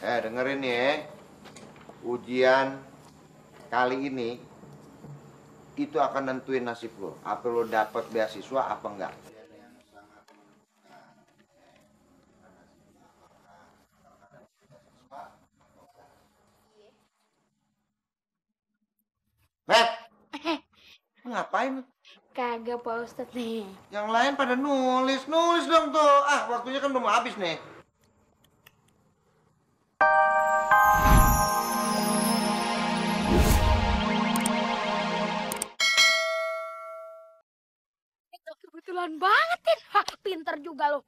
Dengerin ya. Ujian kali ini itu akan nentuin nasib lo. Apa lo dapat beasiswa apa enggak? Met, ngapain? Kagak Pak Ustadz nih. Yang lain pada nulis dong tuh. Waktunya kan udah mau habis nih. Kebetulan banget, Tin. Hah, pinter juga lo.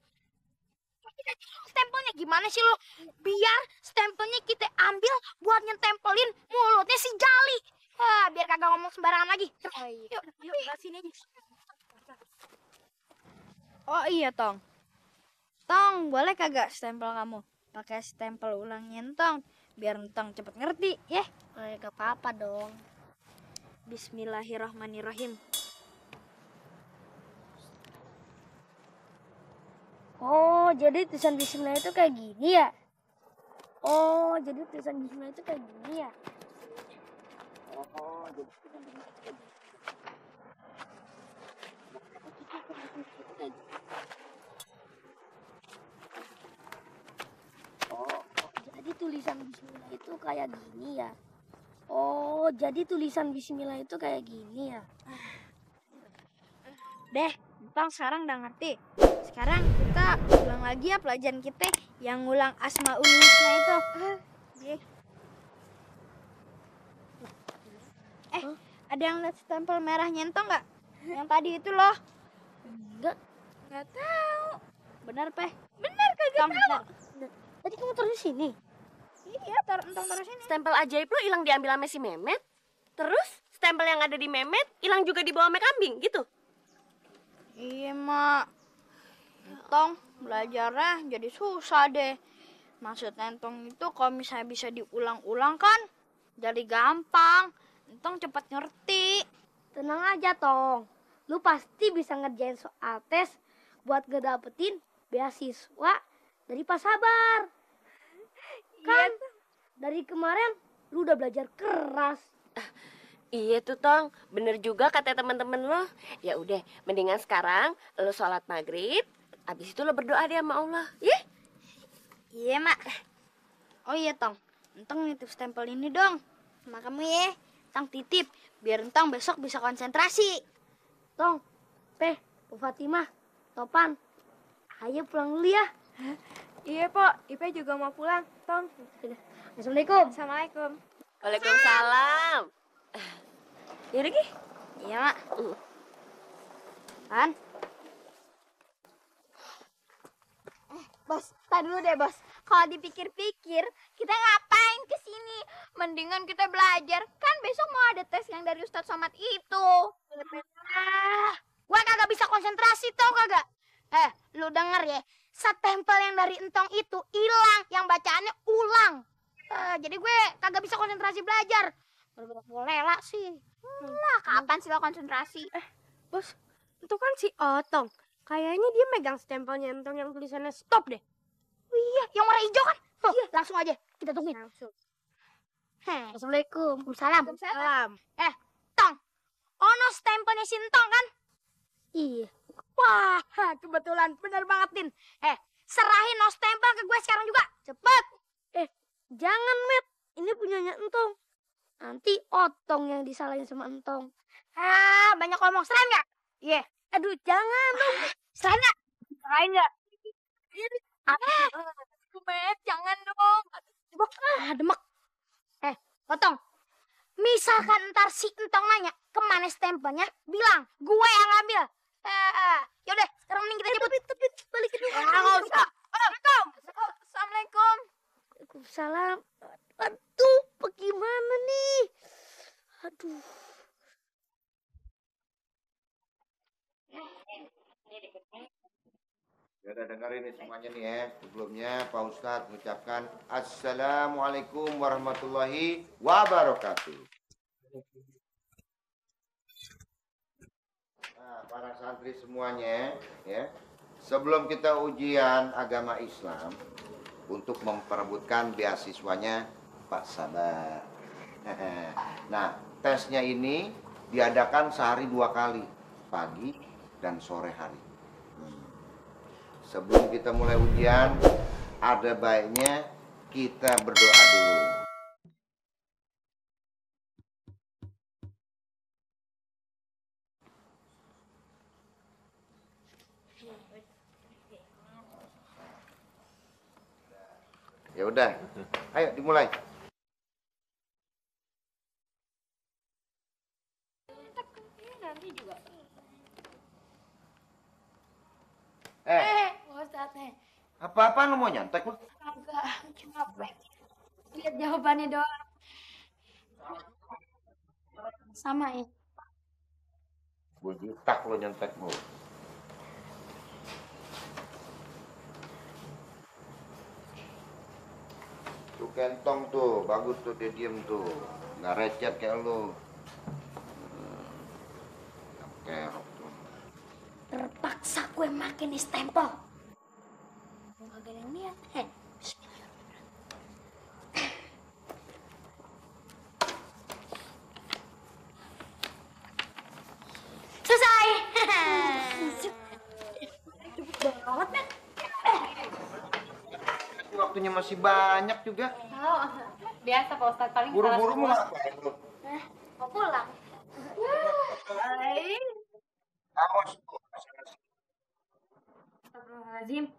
Stempelnya gimana sih lo? Biar stempelnya kita ambil buat nyentempelin mulutnya si Jali. Biar kagak ngomong sembarangan lagi. Yuk, sini aja. Oh iya, Tong. Tong, boleh kagak stempel kamu? Pakai stempel ulang Tong, biar Tong cepet ngerti, ya? Gak apa-apa dong. Bismillahirrahmanirrahim. Oh, jadi tulisan bismillah itu kayak gini ya? Oh, jadi tulisan bismillah itu kayak gini ya? Oh, jadi tulisan bismillah itu kayak gini. Oh, jadi tulisan bismillah itu kayak gini ya? Oh, jadi tulisan bismillah itu kayak gini ya? Deh, Tong sekarang udah ngerti. Sekarang kita ulang lagi ya pelajaran kita yang ngulang Asmaul Husna itu. Ada yang lihat stempel merah Tong nggak? Yang tadi itu loh. Nggak tahu. Benar, Peh? Benar, kagak tahu. Tadi kamu taruh di sini? Iya, taruh sini. Stempel ajaib lo hilang diambil sama si Memet. Terus stempel yang ada di Memet hilang juga dibawa sama kambing gitu. Iya, Mak. Tong, belajarnya jadi susah deh. Maksud Entong itu kalau misalnya bisa diulang-ulang kan jadi gampang. Entong cepat ngerti. Tenang aja, Tong. Lu pasti bisa ngerjain soal tes buat ngedapetin beasiswa dari Pak Sabar. Kan dari kemarin lu udah belajar keras. Iya tuh Tong, bener juga kata teman-teman lo. Ya udah, mendingan sekarang lo sholat maghrib, abis itu lo berdoa deh sama Allah. Iya, Mak. Oh iya, Tong. Entong nitip stempel ini dong sama kamu ya. Tong titip biar Entong besok bisa konsentrasi. Tong, Peh, Bu Fatimah, Topan, ayo pulang dulu ya. Iya, Pok. Ipe juga mau pulang. Tong. Assalamualaikum. Assalamualaikum. Waalaikumsalam. Ya udah, Ki. Iya, Mak. Kan? Bos, tadi dulu deh, Bos. Kalau dipikir-pikir, kita ngapain ke sini? Mendingan kita belajar. Kan besok mau ada tes yang dari Ustadz Somad itu. Gua kagak bisa konsentrasi, tau kagak? Lu denger ya. Stempel yang dari Entong itu hilang, yang bacaannya ulang. Jadi gue kagak bisa konsentrasi belajar. Lela sih. Lah, kapan sih lo konsentrasi? Bos, itu kan si Otong. Kayaknya dia megang stempelnya Entong yang tulisannya stop deh. Oh iya, yang warna hijau kan? Tuh, langsung aja kita tungguin. Langsung. Assalamualaikum. Salam. Salam. Tong. Ono stempelnya si Entong kan? Iya. Wah, kebetulan bener banget, Din. Serahin no stempel ke gue sekarang juga. Cepet. Jangan, Met. Ini punyanya Entong. Nanti Otong yang disalahin sama Entong. Banyak ngomong. Serahin nggak? Iya. Aduh, jangan dong. Serahin nggak? Serahin nggak? Met, jangan dong. Demek. Otong. Misalkan ntar si Entong nanya kemana stempelnya, bilang gue yang ngambil. Yaudah, sekarang mending kita nyebut. Balikin dulu. Nggak usah. Assalamualaikum. Assalamualaikum. Waalaikumsalam. Aduh, bagaimana nih? Aduh. Ya udah dengerin nih semuanya nih ya. Sebelumnya Pak Ustadz mengucapkan Assalamualaikum warahmatullahi wabarakatuh. Nah, para santri semuanya ya. Sebelum kita ujian agama Islam, untuk memperebutkan beasiswanya Pak Sabar. Nah, tesnya ini diadakan sehari 2 kali, pagi dan sore hari. Sebelum kita mulai ujian, ada baiknya kita berdoa dulu. Ya udah, ayo dimulai. Ustadz, Apa-apaan lu mau nyontek lu? agak cuma lihat jawabannya doang. Sama ya. Gue jitak lu nyontek lu. Tuh Kentong tuh, bagus tuh dia diem tuh. Nggak recet kayak lu. Kerok tuh. Terpaksa gue makin di stempel. Gak ada yang lihat. Selesai. Cepet banget, men. Waktunya masih banyak juga. Biasa Pak Ustadz, paling Buru-buru mau ngapain lu? Mau pulang. Awas tuh. Astagfirullahaladzim.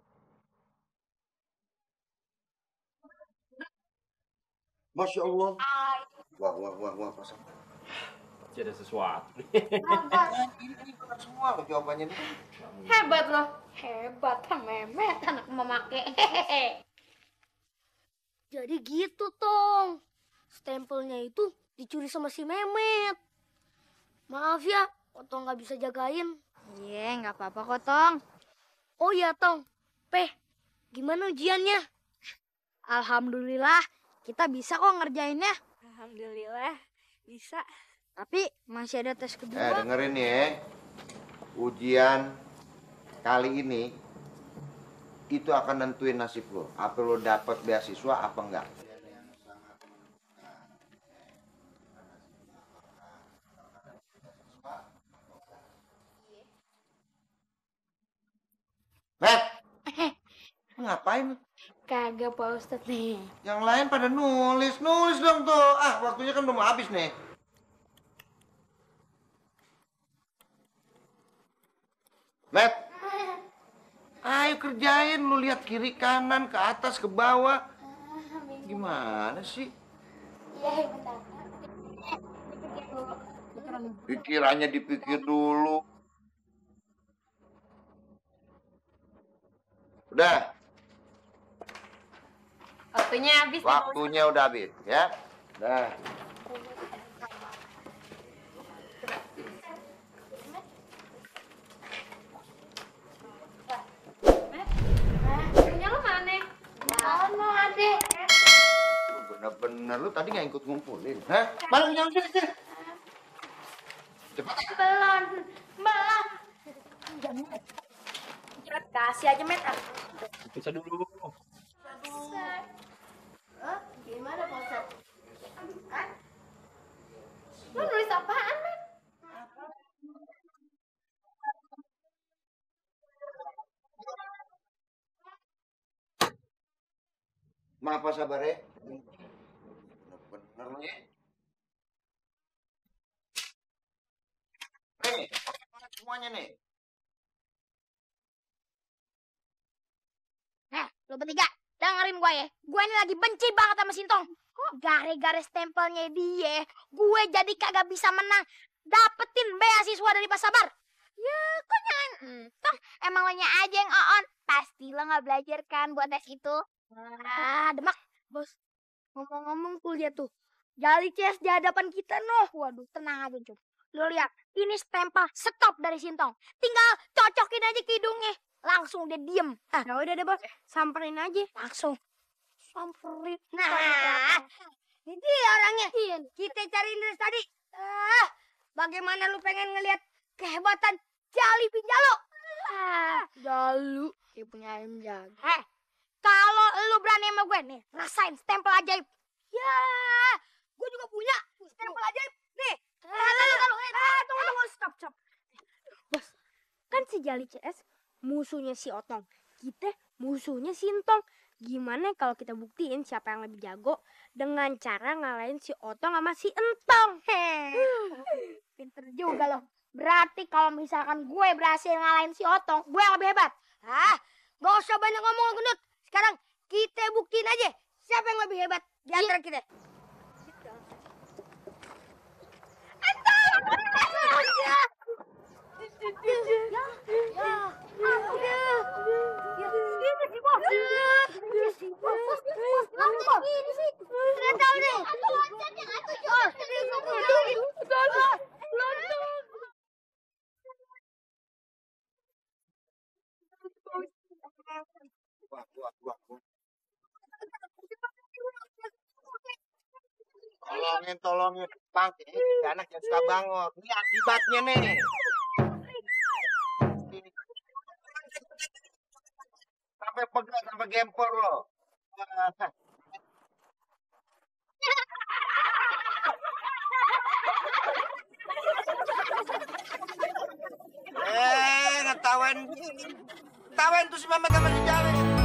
Masya Allah. Wah, pasang. Masih ada sesuatu. Ini benar semua loh jawabannya nih. Hebat loh. Hebat, Memet anak memakai. Jadi gitu, Tong. Stempelnya itu dicuri sama si Memet. Maaf ya, Otong nggak bisa jagain. Iya, nggak apa-apa kok, Tong. Oh iya, Tong. Gimana ujiannya? Alhamdulillah, kita bisa kok ngerjainnya. Alhamdulillah bisa. Tapi masih ada tes kedua. Dengerin ya. Ujian kali ini itu akan nentuin nasib lo. Apa lo dapat beasiswa apa enggak? Met, ngapain? Kagak, Pak Ustadz nih. Yang lain pada nulis dong tuh. Waktunya kan udah mau habis nih. Met, ayo kerjain. Lu lihat kiri kanan, ke atas, ke bawah. Gimana sih? Iya, bentar. Pikirannya dipikir dulu. Udah, Waktunya habis. waktunya udah habis ya. Dah. Punya lo mana? Ono, adek. Bener-bener lu tadi nggak ikut ngumpulin, hah? Balik jangan sini. Cepat. Belum. Kasih aja, Met. Bisa dulu. Gimana, Pak Ustadz? Lo nulis apaan, Met? Maaf Pak Sabar ya. Bener-bener lu ya. Nih, semuanya nih. Lo bertiga, dengerin gue ya. Gue ini lagi benci banget sama Sintong. Gara-gara stempelnya dia, gue jadi kagak bisa menang. Dapetin beasiswa dari Pak Sabar. Ya, kok jangan entong. Emang lo nya aja yang on. Pasti lo gak belajar kan buat tes itu. Demak. Bos, ngomong-ngomong kuliah tuh. Jali CS di hadapan kita noh. Waduh, tenang aja, Cum. Lo lihat, ini stempel stop dari Sintong. Tinggal cocokin aja ke hidungnya. Langsung dia diem. Ya udah deh, Bos. Samperin aja. Langsung samperin. Nah, ini dia orangnya. Kita cariin dari tadi. Bagaimana lu pengen ngelihat kehebatan Jali Pinjalo? Jalu, kayak punya ayam jago. Kalau lu berani sama gue nih, rasain stempel ajaib. Ya, gue juga punya stempel ajaib. Nih, tunggu, stop. Bos, kan si Jali CS musuhnya si Otong. Kita musuhnya si Entong. Gimana kalau kita buktiin siapa yang lebih jago dengan cara ngalahin si Otong sama si Entong? Pinter juga loh. Berarti kalau misalkan gue berhasil ngalahin si Otong, gue yang lebih hebat. Gak usah banyak ngomong gendut. Sekarang kita buktiin aja siapa yang lebih hebat di antara kita. Wah. Tolongin. Bang, ini anak yang suka bangor. Ini akibatnya nih. Sampai pegal, sampai gempor loh. Ngetawain tuh si Mama sama si Jali.